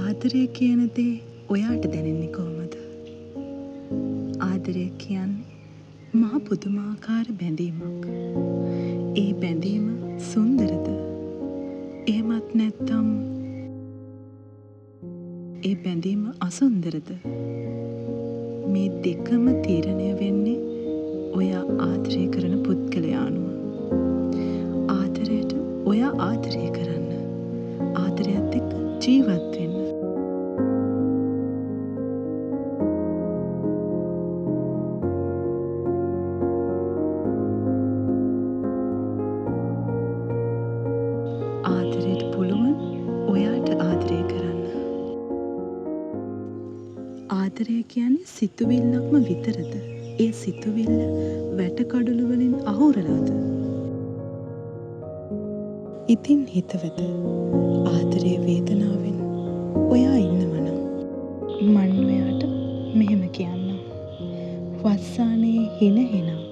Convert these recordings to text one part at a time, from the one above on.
ආදරය කියන දේ ඔයාට දැනෙන්නේ කොහොමද? ආදරය කියන්නේ මහා පුදුමාකාර බැඳීමක්. ඒ බැඳීම සුන්දරද? එහෙමත් නැත්නම් ඒ බැඳීම අසුන්දරද? මේ දෙකම තීරණය වෙන්නේ ඔයා ආදරය කරන පුද්ගලයා අනුව. ආදරයට ඔයා ආදරය කරන්න. ආදරයත් එක්ක ජීවත් වෙන්න. ආදරයට පුළුවන් ඔයාට ආදරය කරන්න. ආදරය කියන්නේ සිතුවිල්ලක්ම විතරද? ඒ සිතුවිල්ල වැටකඩොළු වලින් අහුරලාද? ඉතින් හිතවත, ආදරයේ වේදනාවෙන් ඔයා ඉන්නවනම් මන් ඔයාට මෙහෙම කියන්නම්. වස්සානයේ හින හිනා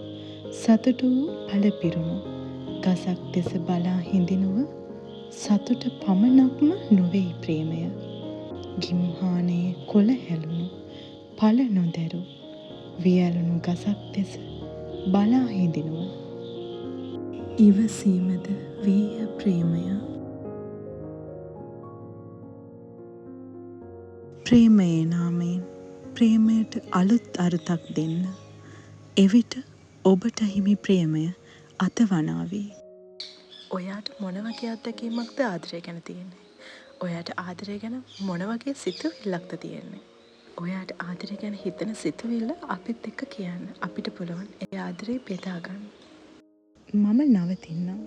සතුටු වූ ඵල පිරුණු ගසක් දෙස බලා හිඳිනුව සතුට පමණක්ම නොවේයි ප්‍රේමය. ගිම්හානයේ කොළ හැලුණු ඵල නොදැරු වියලුණු ගසක් දෙස බලා හිඳිනුව ඉවසීමද වීය ප්‍රේමය. ප්‍රේමයේ නාමයෙන් ප්‍රේමයට අලුත් අරුතක් දෙන්න. එවිට ඔබට හිමි ප්‍රේමය අතවනාවී. ඔයාට මොන වගේ අත්දැකීමක්ද ආදරය ගැන තියෙන්නේ? ඔයාට ආදරය ගැන මොන වගේ සිතුවිල්ලක්ද තියෙන්නේ? ඔයාට ආදරය ගැන හිතන සිතුවිල්ල අපිත් එක්ක කියන්න. අපිට පුළුවන් ඒ ආදරේ බෙදා ගන්න. මම නවතින්නම්.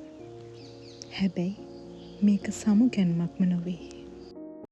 හැබැයි මේක සමුගැන්මක්ම නොවේ.